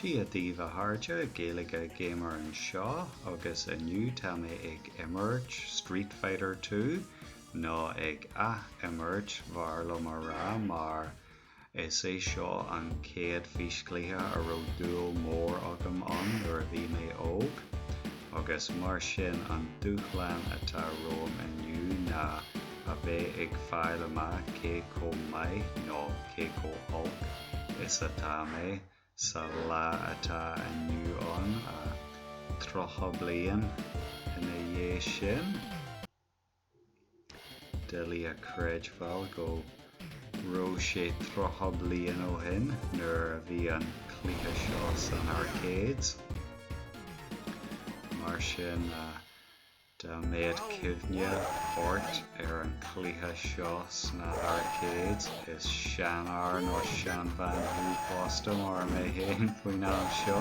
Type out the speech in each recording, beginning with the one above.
Dia daoibh a chairde, Gaeilge Gamer anseo agus inniu tá mé ag imirt Street Fighter 2, nó ag ath-imirt b'fhearr liom a rá mar is é seo an chéad físchluiche a raibh dúil mór agam ann nuair a bhí mé óg agus mar sin an dúshlán atá romham inniu ná a bheith ag fáil amach cé chomh maith nó cé chomh holc is atá mé sa lá atá inniu ann, 30 bliain ina dhiaidh sin. Doiligh a chreidbheáil go raibh sé 30 bliain ó shin nuair a bhí an cluiche seo san arcades. Mar sin, Dá mbeadh cuimhne ort ar an chluiche seo sna arcades, is seanfhear nó seanbhean thú fosta mar mé féin faoin am seo.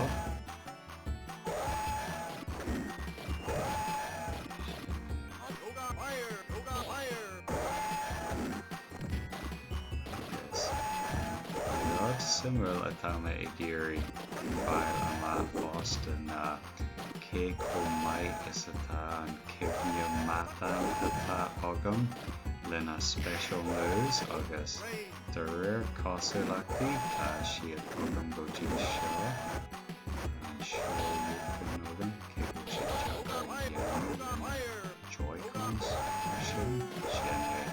Agus rud suimiúil atá mé ag iarraidh fáil amach fosta ná cé chomh maith is atá an cuimhne matán atá agam lena special moves agus de réir cosúlachtaí tá siad agam go dtí seo. An Shoryuken agam, cé go bhfuil sé deacair a dhéanamh lena Joy-Cons mar sin, sin é.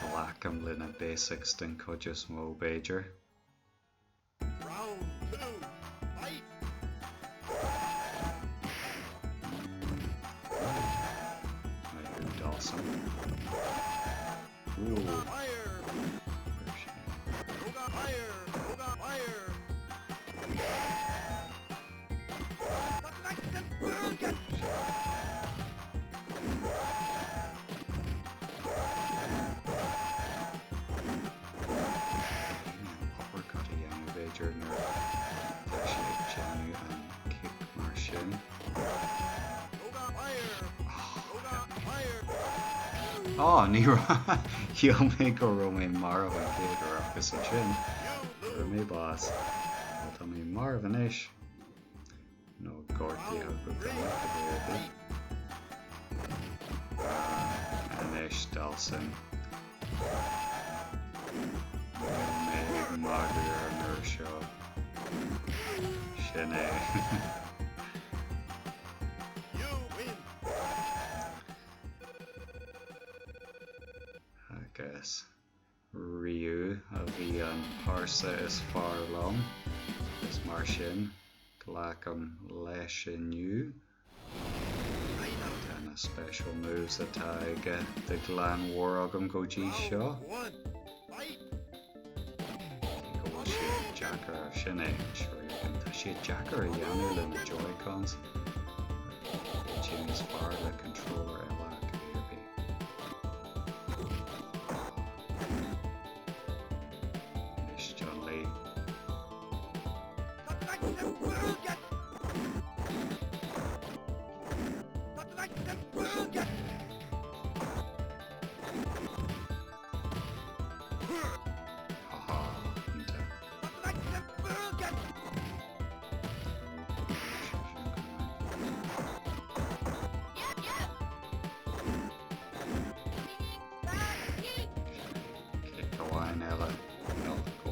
Glacaim lena basics den chuid is mó b'fhéidir. Round 2, fight! Maith thú, Dhalsim. Ooh. Uppercut a dhéanamh b'fhéidir nuair atá sé ag déanamh an cic mar sin. Oh, ní raibh, shíl mé go raibh mé marbh an chéad uair agus ansin fuair mé bás. Bhuel tá mé marbh anois. Nó gortaithe go dona cibé ar bith. Anois Dhalsim. Níl mé ag magadh ar an uair seo. Sin é. Agus Ryu a bhí an pearsa is fearr liom agus mar sin glacaim leis inniu. Tá na special moves atá aige de ghlanmheabhair agam go dtí seo. Cé go bhfuil siad deacair, sin é, Shoryuken, tá siad deacair a dhéanamh le na Joy-Cons. Bheadh sé níos fearr le controller eile cibé ar bith. Anois Chun Li. Haha, iontach. Cic amháin eile nó go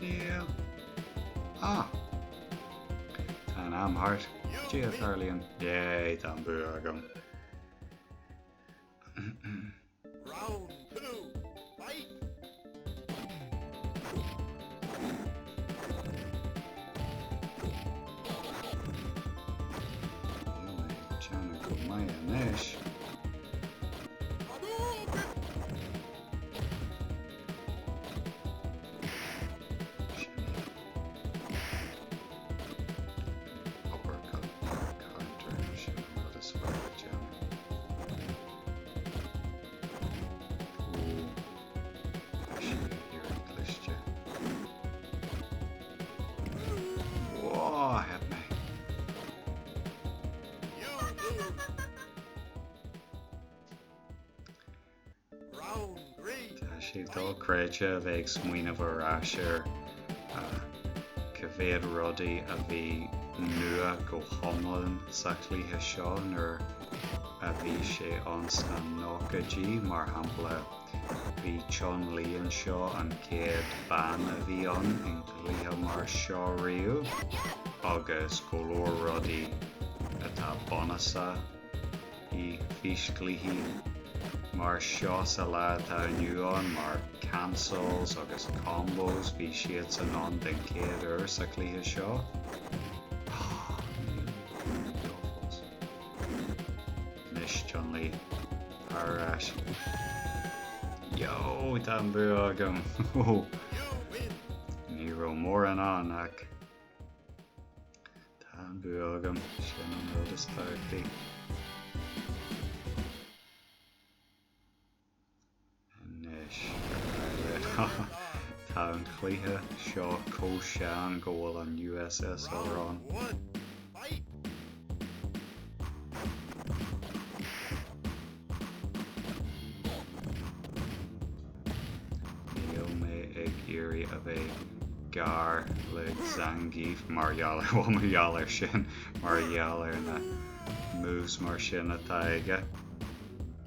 Níl. Ah! Tá an am thart. Dia tarlaíonn. Yay, tá an bua agam. Round 2, fight! Níl mé ag déanamh go maith anois. Sin é. Uppercut counter, sin an rud is fearr le déanamh. Ooh, tá sé ag éirí cliste. Whoa, theip mé. sé dochreidte a bheith ag smaoineamh ar ais ar cá mhéad rudaí a bhí nua go hiomlán sa chluiche seo nuair a bhí sé ann sna nóchaidí, mar shampla bhí Chun-Li anseo, an chéad bhean a bhí ann i gcluiche mar seo riamh, agus go leor rudaí atá bunúsach. i bhfíschluichí mar seo sa lá atá inniu ann, mar cancels agus combos, bhí siadsan ann den chéad uair sa chluiche seo. Ah, níl, níl fós. Anois, Chun-Li, ar ais. Yo, tá an bua agam! Ní raibh mórán ann ach. Tá an bua agam, sin an rud is tábhachtaí. Anois, ar aghaidh linn. Tá an cluiche seo chomh sean go bhfuil an USSR ann. Níl mé ag iarraidh a bheith gar le Zangief mar gheall ar, bhuel, mar gheall air sin, mar gheall ar na moves mar sin atá aige.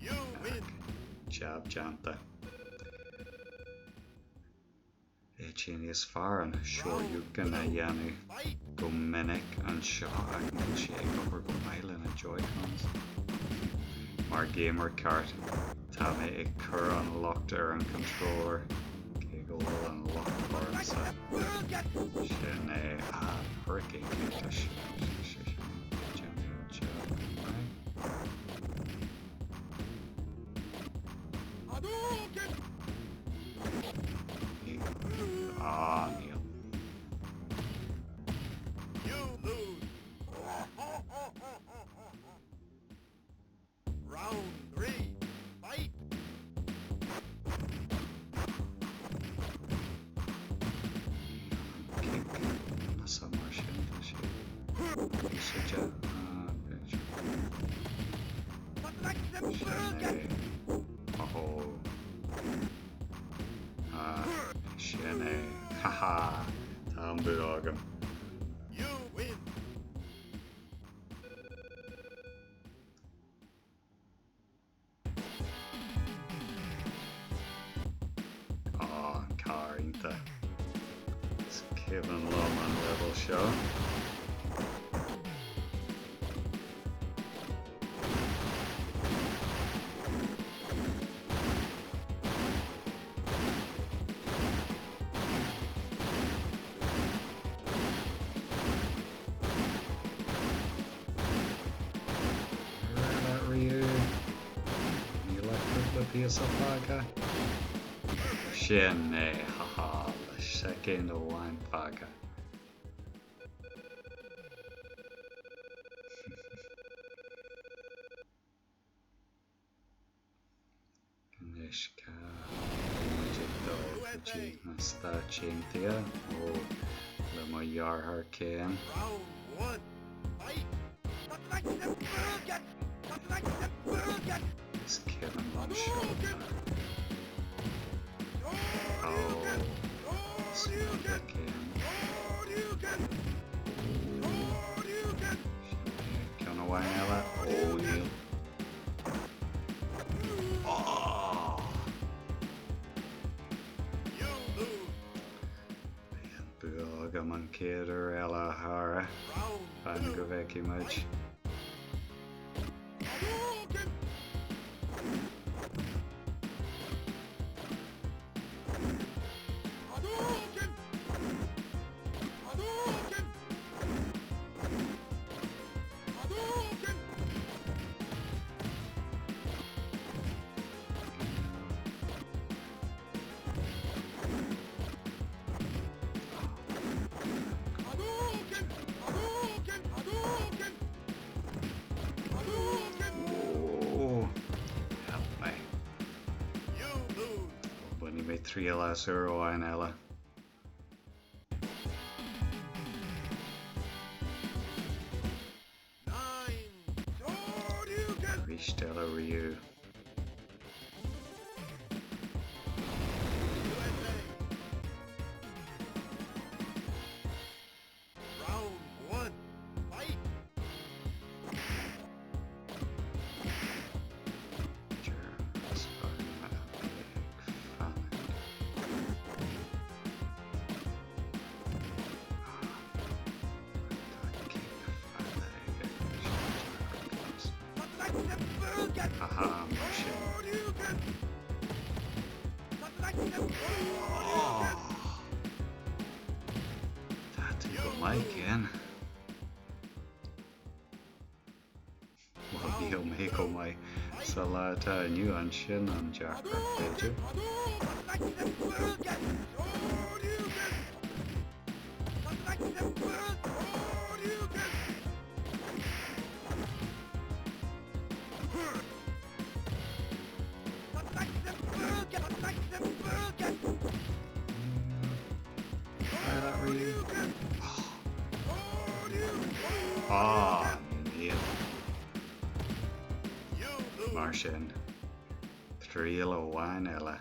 Ach jab déanta. Bheadh sé níos fearr an Shoryuken a dhéanamh go minic anseo ach níl sé ag obair go maith le na Joy-Cons. Mar gamer ceart, tá mé ag cur an locht ar an controller, cé go bhfuil an locht ormsa. Sin é, ah, Hurricane Kick, tá sé, sé, sé, déanamh go maith. Ah, níl. You lose. Round 3. Fight. Kick. Sa mar sin tá sé. Úsáide. Ah, b'fhéidir. Sin é. Oh. Ah, sin é. Haha. Tá an bua agam. You win. Ah, an carr iontach. Is cuimhin liom an level seo. Ryu. Níl ach cúpla píosa fágtha. Sin é, haha, le soicind amháin fágtha. Anois cá bhfuil muid ag dul go dtí na Stáit Aontaithe ó le mo dheartháir Ken. Is cuimhin liom seo Ó is maith le Ken. Sin é ceann amháin eile. Ó níl. Beidh an bua agam an chéad uair eile, a chara. Fan go bhfeicfidh muid. Oh, help me. Bainfidh mé triail as uair amháin eile. Arís eile Ryu. Aha, mar sin. Tá tú go maith, Ken. Bhuel, níl mé chomh maith sa lá atá inniu ann, sin an deacracht, b'fhéidir. Ah, níl. Mar sin, triail amháin eile.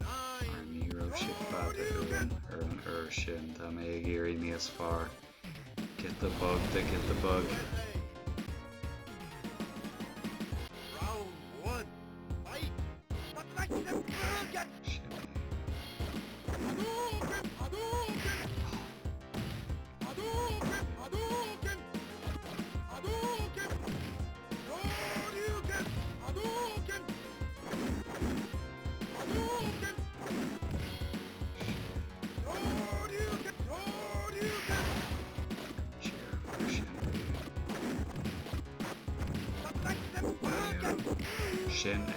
Mar ní raibh sé fada uaim ar an uair sin, tá mé ag éirí níos fearr. Giota bog de giota bog. Sin é. Sin é.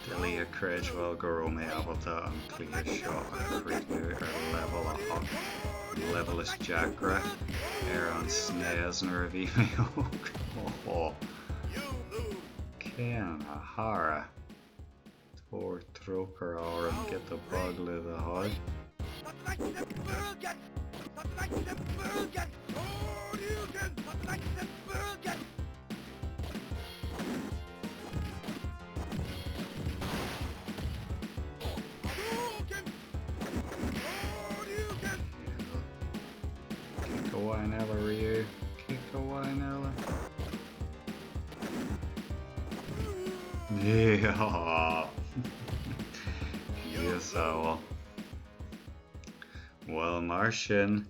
Doiligh a chreidbheáil go raibh mé ábalta an cluiche seo a chríochnú ar leibhéal 8, an leibhéal is deacra, ar an SNES nuair a bhí mé óg. Ó, Ken, a chara, tabhair trócaire orm, giota bog le do thoil. Cic amháin eile, Ryu. Cic amháin eile. Yeah. Dia sábháil. Bhuel, mar sin,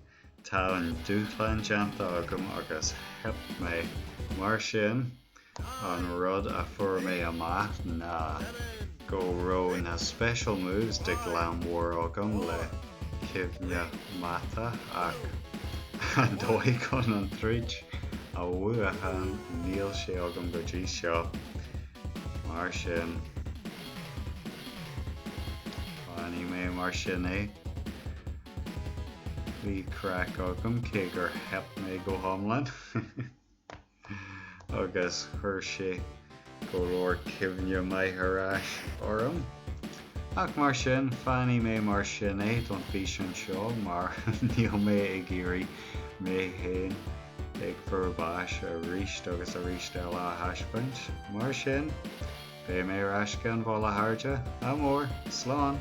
Tá an dúshlán déanta agam agus theip mé. Mar sin, an rud a fuair mé amach ná go raibh na special moves de ghlan mhór agam le cuimhne mata ach an dóigh chun an troid a bhuachan níl sé agam go dtí seo. Mar sin, fanfaidh mé mar sin é. Bhí craic agam cé gur theip mé go hiomlán agus chuir sé go leor cuimhne maith ar ais orm. Ach mar sin, fanfaidh mé mar sin é don físeán seo mar níl mé ag iarraidh mé féin ag fuair báis arís agus arís eile a thaispeáint. Mar sin, beidh mé ar ais gan mhoill a chairde. Ádh mór! Slán!